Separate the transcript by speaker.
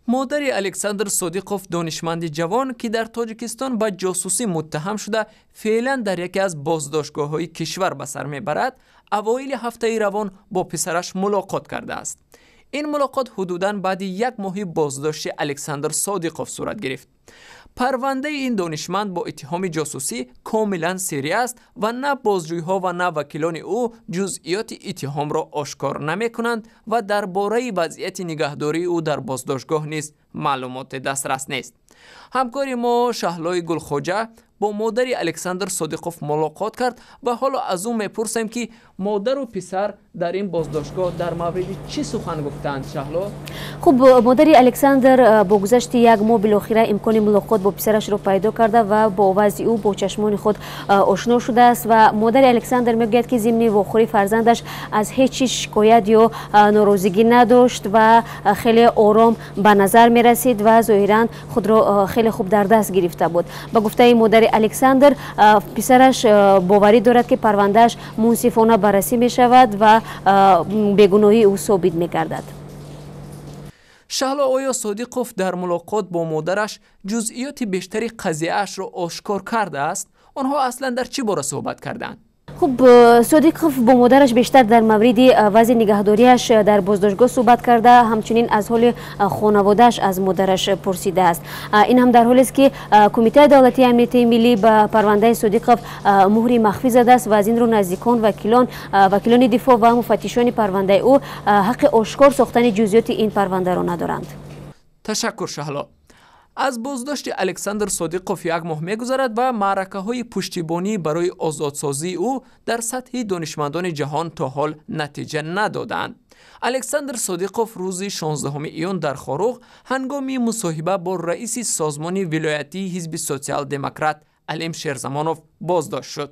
Speaker 1: Модари Александр Содиқов, донишманди ҷавон, ки дар Тоҷикистон ба ҷосусӣ муттаҳам шуда, феълан дар яке аз боздоштгоҳҳои кишвар ба сар мебарад, авоили ҳафтаи равон бо писараш мулоқот кардааст. Ин мулоқот ҳудудан баъди як моҳи боздошти Александр Содиқов сурат гирифт. Парвандаи ин донишманд бо иттиҳоми ҷосусӣ комилан сирӣ аст ва на бозҷӯйҳо ва на вакилони ӯ ҷузъиёти иттиҳомро ошкор намекунанд ва дар бораи вазъияти нигаҳдории ӯ дар боздоштгоҳ низ маълумоти дастрас нест. Ҳамкори мо Шаҳлои Гулхоҷа бо модари Александр Содиқов мулоқот кард ва ҳоло аз ӯ мепурсем, ки модару писар дар ин боздоштгоҳ дар мавриди чӣ сухан гуфтаанд. Шаҳло.
Speaker 2: Хуб, модари Александр бо гузашти як моҳ билохира имкони мулоқот бо писарашро пайдо карда ва бо вазъи ӯ бо чашмони худ ошно шудааст. Ва модари Александр мегӯяд, ки зимни вохӯрии фарзандаш аз ҳеҷ чиз шикоят ё норозигӣ надошт ва хеле ором ба назар мерасид ва зоҳиран худро хеле хуб дар даст гирифта буд. Ба гуфтаи модари Александр, писараш боварӣ дорад, ки парвандааш мунсифона баррасӣ мешавад ва бегуноҳии ӯ собит мегардад.
Speaker 1: Шаҳло, оё Содиқов дар мулоқот бо модараш ҷузъиёти бештари қазияашро ошкор кардааст? Онҳо аслан дар чӣ бора суҳбат карданд?
Speaker 2: Хуб, Содиқов бо модараш бештар дар мавриди вазъи нигаҳдориаш дар боздоштгоҳ суҳбат карда, ҳамчунин аз ҳоли хонаводааш аз модараш пурсидааст. Ин ҳам дар ҳолест, ки Кумитаи давлатии амнияти миллӣ ба парвандаи Содиқов муҳри махфӣ задааст ва аз ин рӯ наздикон, вакилон, вакилони дифоъ ва муфаттишони парвандаи ӯ ҳаққи ошкор сохтани ҷузъиёти ин парвандаро надоранд.
Speaker 1: Ташаккур, Шаҳло. Аз боздошти Александр Содиқов як моҳ мегузарад ва маъракаҳои пуштибонӣ барои озодсозии ӯ дар сатҳи донишмандони ҷаҳон то ҳол натиҷа надодаанд. Александр Содиқов рӯзи 16 июн дар Хоруғ ҳангоми мусоҳиба бо раиси созмони вилоятии ҳизби Социал-демократ Алим Шерзамонов боздошт шуд.